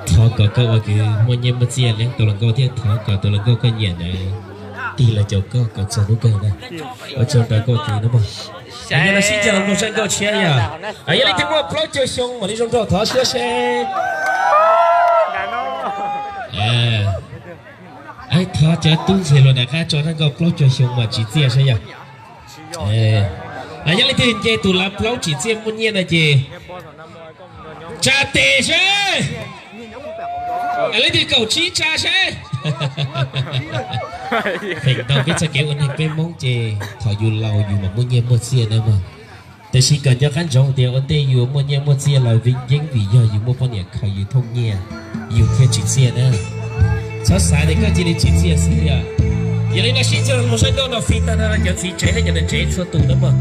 Thov kom koj ua kwv muaj nyiaj muaj txiaj, leej tus hluas nkauj thiab thov kom tus hluas nkauj koj nyiam ntawd tig los caum koj kom txog hnub kawg na. Ua tsaug rau koj kwv no mog. Yog no sib cog los mloog sab nkauj tshiab yom. Yog leej twg muaj plaub caug xyoo mam li zoo nraug thov suab seb. Thov cov tub ntxhais hluas nram qab tso sab nkauj plaub caug xyoo mas tsim txiaj seb yog. Yog leej twg nce tus lav plaub tsim txiaj muaj nyiaj no ces tsa tes seb. Leej twg kaum tsib tsa seb. Feem ntau peb txoj kev ua neeg peb Hmoob ces thaum yus laus yus mam muaj nyiaj muaj txiaj na mog. Tab sis kom nco qab ntsoov tias ua ntej yus muaj nyiaj muaj txiaj los vim yeeb vim yog yus muaj poj niam khaws yus thooj nyiaj, yus thiaj tsim txiaj na. Txhob xav tias koj cia li tsim txiaj xwb yom. Yog li no sib cog los sab nkauj no fij tag nrho cov txiv tsev thiab cov niam tsev txhua tus na mog.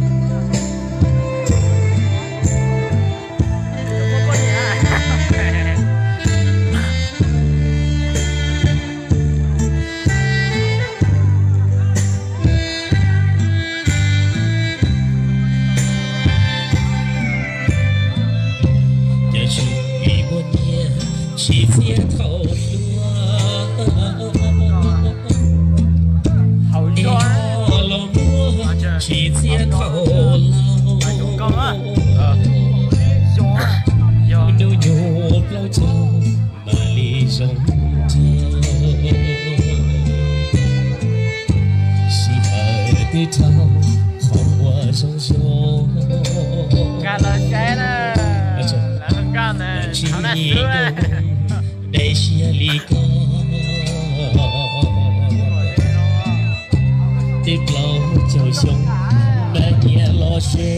Cov tsis muaj nyiaj tsim txiaj thaum hluas, es los muaj tsim txiaj thaum laus. Hnub nyoog plaub caug mam li zoo nraug, sij hawm twb dhau qhov uas zoo zoo. Tsis nyiam koj, dej siab li koj, twb plaub caug xyoo mas nyias los ze,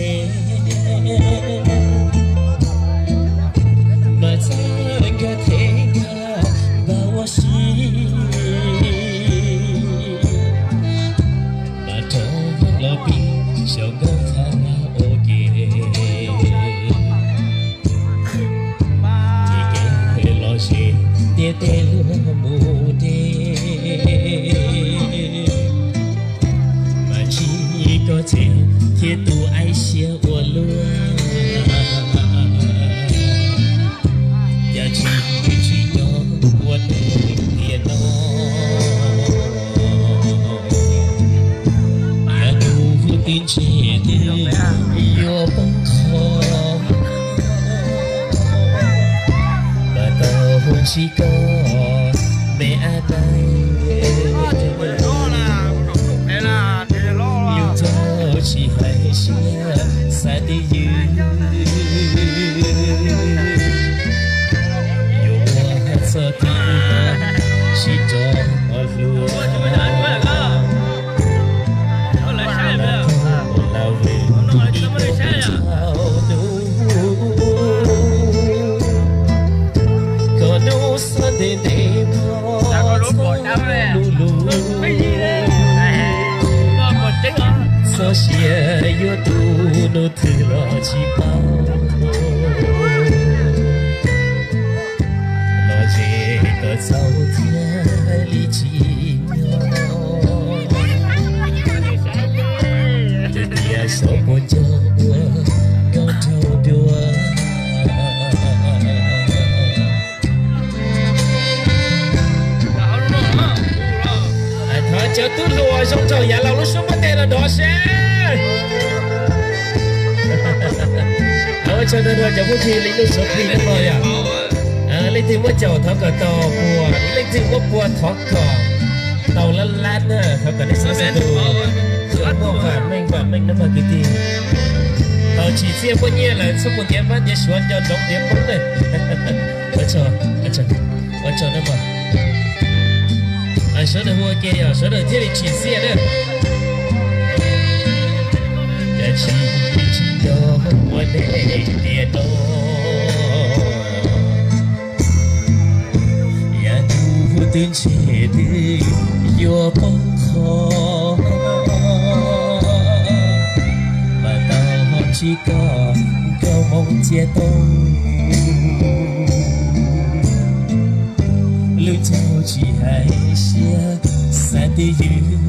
mas txawj nkag them nkag npag ua si, mas rov los pib xyaum nkauj qha ua ke. Ces kev los ze ntiaj teb luag mus deb, mas ntsib koj tsev thiab tus aib siab ua luaj. Yog tsis tsis nyob ua neeg tiam no, yog tus twb ntseg twb yuav poob qho, mas tau ntsib koj me ab nai, lub ntsej muag tsis hais siab xav twj ywm, yuav ua txoj kev sib rov hluas. Lawv ua lawv vwm ib tug tsaus ntuj, koj hnub xob ntev ntev hmo txog lub lug, txoj sia yuav tu nus twg los tsis paub. Los ze koj txaus thiaj li tsim nyog, tias xyov puas nco ua nkauj nraug dua. Thov cov tub hluas zoo nraug yav laus lub suab npuab tes los dov seb. Ua tsaug rau cov phooj ywg li lub suav plig no yom. Leej twg muab caum thov kom tau pua, leej twg muab pua thov kom tau lab lab na, thov kom nej txhua txhua tus muaj vam meej vam meej na mog kwv tij. Thaum tsim txiaj muaj nyiaj lawm txhob mus ntiav mab ntiav suav nco ntsoov ntiav poob na. Ua tsaug na mog. Sawv daws hu ua ke yog sawv daws thiaj li tsim txiaj na. Yog tsis tsis nco ua neeg tiam no, yog tus twb ntseg twb yuav poob qho, mas tau ho ntsib koj nkauj hmoob txiaj tooj. Lub ntsej muag tsis hais siab xav twj ywm,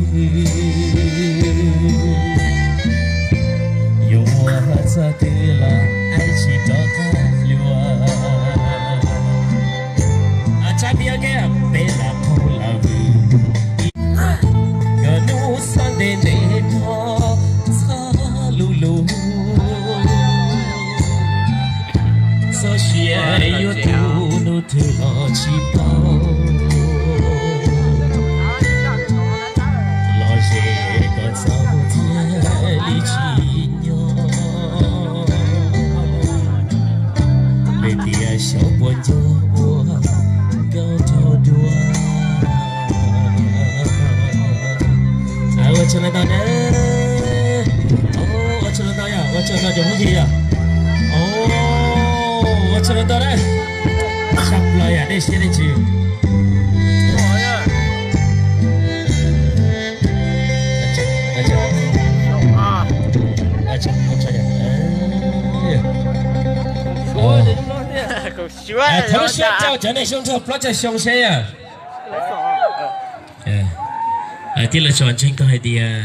yuav ua txoj twg los aib tsis rov qab hluas. Tias kiag peb lam qaug lam vwm, koj hnub xab ntev ntev hmo txhob lug lug, txoj sia yuav tu hnub twg los tsis paub, los ze koj txhob thiaj li tsis nyob, lwm tiam xyov puas nco ua nkauj rau dua. Ua tsaug ntau na, ua tsaug ntau yom, ua tsaug ntau cov phooj ywg yom, ua tsaug ntau na, sab plaws yom, dej siab dej ntsws. Thov lub siab rau cov neeg xyoo nrog plaub caug xyoo seb yom. Tij laug Tsom ntseeg tau hais tias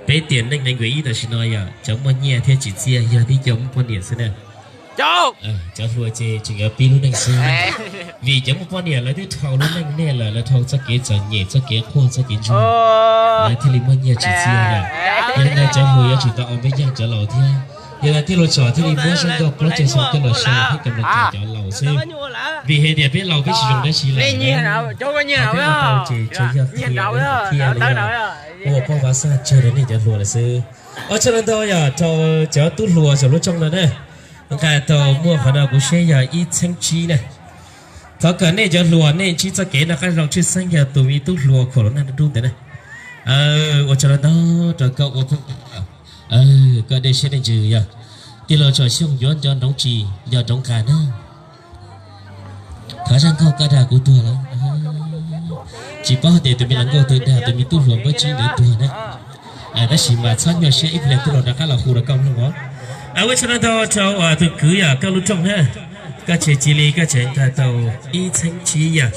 peb tiam neej nees nkaum ib tam sim no yom, cov muaj nyiaj thiab tsim txiaj yog tib co muaj poj niam xwb na. Cov hluas ces tseem yuav pib lub neej xwb, vim cov muaj poj niam lawv twb dhau lub neej nej lawm, lawv dhau txoj kev txom nyem, txoj kev quaj, txoj kev ntsuag, lawv thiaj li muaj nyiaj tsim txiaj yom. Yog li ntawd cov hluas yuav tsum tau ua npe yag cov laus thiab. Yog li ntawd tij laug Tsom thiaj li muab zaj nkauj plaub caug xyoo coj los show peb cov laus xwb, vim hais tias peb laus peb tsis zoo dab tsi lawm, peb ua tau ces tsuas yog qhia thiaj li ua poj vav xaj tsawg rau nej cov hluas lawm xwb. Ua tsaug ntau yom rau cov tub hluas saum lub rooj no na. Nqa tau muaj qhov no kuv saib yog ib txheeb tsib na. Thov kom nej cov hluas nej ntsib txoj kev noj qab zoo tshwj xeeb yog tus me tub hluas khuam los nag dub dub ntawd na. Ua tsaug ntau rau koj ua phooj ywg, koj dej siab dej ntsws yog. Tij laug Tsom Xyooj yuav nco Noov Tsis nco Noov Qas na. Thov zaj nkauj koj dag kuv tuag lawm. Tsis paub hais tias tus me hluas nkauj twg dag tus me tub hluas npawb tsib ntawd tuag na. Tab sis mas txhob nyuaj siab, ib pliag tij laug rov qab los hu rau koj mloog os. Ua tsaug ntau rau tus kwv yog koj lub rooj na. Koj tseem cia li koj tseem nqa tau ib txheeb tsib yam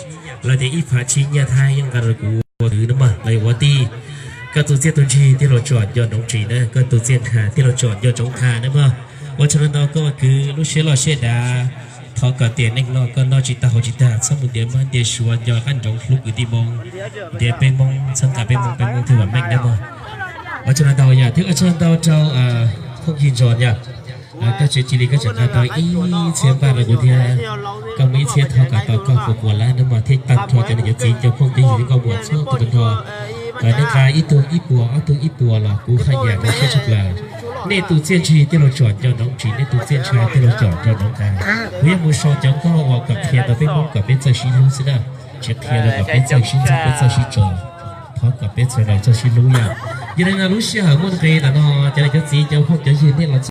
los tias ib phav tsib nyiaj Thaib yeej nqa rau kuv ua kwv na mog los yog ua tij. Koj tus txiaj tus ntsig tij laug Tsom nco Noov Tsis na, koj tus txiaj nkha tij laug Tsom nco Noov Qas na mog. Ua tsaug ntau koj kwv lub siab loj siab dav. Thov kom tiam neej no koj noj tsis tag haus tsis tag, txhob mus ntiav mab ntiav suav nco qab nroov hlub kwv tij Hmoob, ntiav peb Hmoob txhawb nqa peb Hmoob, peb Hmoob thiaj vam meej na mog. Ua tsaug ntau yom, thiab ua tsaug ntau rau phooj ywg Ntsos yom. Koj tseem cia li koj tseem nqa tau ib txhiab npaj rau kuv thiab. Koj muaj ib txhiab thov kom tau koj puas puas lab na mog, thiab tag nrho cov niam cov txiv cov phooj cov ywg thiab nkauj muam txhua tus tag nrho, kom nej nqa ib tug ib puas ob tug ib puas los kuv haj yam zoo siab tshaj plaws. Nej tus txiaj ntsig tij laug Tsom nco Noov Tsis, nej tus txiaj ntsha tij laug Tsom nco Noov Qas. Kuv yuav mus sau cov nkauj uas kom qhia tau peb Hmoob kom peb txawj sib hlub xwb na, tsis qhia rau kom peb txawj sib ntxub peb txawj sib tso. Thov kom peb sawv daws txawj sib hlub yom. Yog li no lub sij hawm muaj nqis ntawm no, cov niam cov txiv cov phooj cov ywg nej los